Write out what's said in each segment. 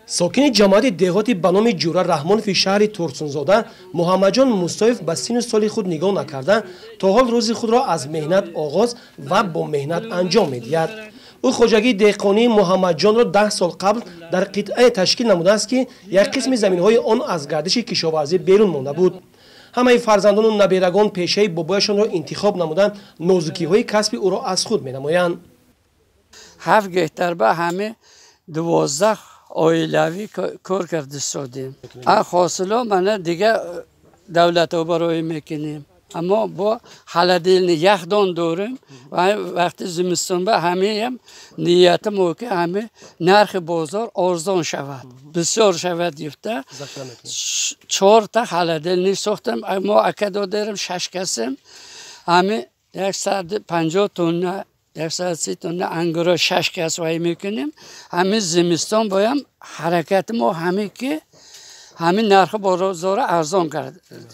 Сокини ҷамоати деҳоти ба номи Ҷура Раҳмонови шаҳри Турсунзода Муҳаммадҷон Мусоев ба синну соли худ нигоҳ накарда, то ҳол рӯзи худро аз меҳнат оғоз ва бо меҳнат анҷом медиҳад. Ӯ хоҷагии деҳқонии Муҳаммадҷонро 10 сол қабл дар қитъае ташкил намудааст, ки як қисми заминҳои он аз гардиши кишоварзӣ берун монда буд. Ҳамаи фарзандону наберагон пешаи бобояшонро интихоб намуда, нозукиҳои касби ӯро аз худ менамоянд. 7 гектар ба ҳаме 12 оилавӣ кор карда истодем. Ҳосило мана дига давлатҳо барои мекунем, аммо бо холодильник яхдон дорем. Вақти зимистон ба ҳамеам ниятим о ки ҳаме нархи бозор арзон шавад, бисёр шавад гуфта 4та холодильник сохтам. Мо ака додарем 6 касем, ҳаме 150 тонна, 130 тонна ангуро 6 кас вай мекунем. Ҳамин зимистон боям ҳаракати мо ҳаме ки ҳамин нархи бозорро арзон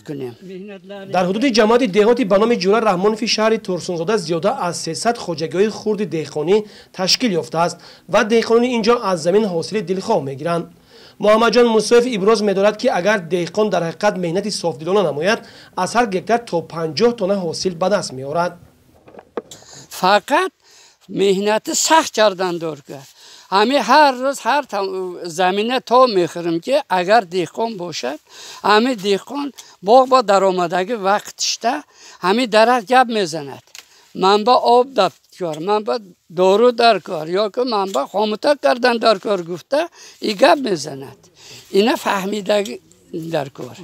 кунем. Дар ҳудуди ҷамоати деҳоти ба номи Ҷура Раҳмонови шаҳри Турсунзода зиёда аз 300 хоҷагиҳои хурди деҳқонӣ ташкил ёфтааст ва деҳқонони ин ҷо аз замин ҳосили дилхоҳ мегиранд. Муҳаммадҷон Мусоев иброз медорад, ки агар деҳқон дар ҳақиқат меҳнати софдилона намояд, аз ҳар гектар то 50 тонна ҳосил ба даст меорад. Фақат меҳнати сахт кардан дорка. Ҳами ҳар рӯз ҳар замина то мехӯрем, ки агар деҳқон бошад, ҳами деҳқон боғ бо даромадаги вақтишта ҳами дарахт гап мезанад. Ман ба об даркор, ман ба дору даркор, ё ки ман ба хомутак кардан даркор гуфта и гап мезанад. Ина фаҳмидаги даркор.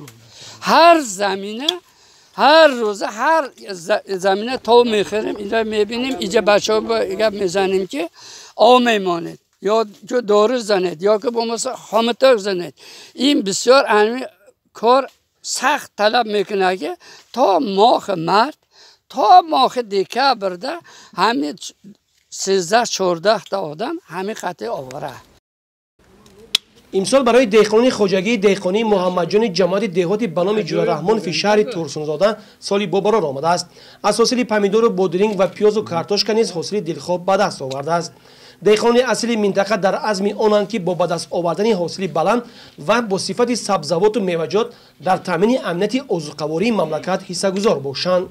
Ҳар замина ҳар рӯза ҳар замина то мехӯрем, инҷа мебинем, инҷа бачаҳо гап мезанем, ки об мемонед, ё ки дору занед, ё ки бомаса хомуток занед. Ин бисёр ами кор сахт талаб мекунад, ки то моҳи март, то моҳи декабрда ҳами 13-14 та одам ҳами қатъи овора. Имсол барои деҳқонони хоҷагии деҳқонии Муҳаммадҷони ҷамоати деҳоти ба номи Ҷура Раҳмонови шаҳри Турсунзода соли бобарор омадааст. Аз ҳосили помидору бодринг ва пиёзу картошка низ ҳосили дилхоҳ ба даст овардааст. Деҳқонони асили минтақа дар азми онанд, ки бо ба даст овардани ҳосили баланд ва бо сифати сабзавоту меваҷот дар таъмини амнияти озуқавории мамлакат ҳиссагузор бошанд.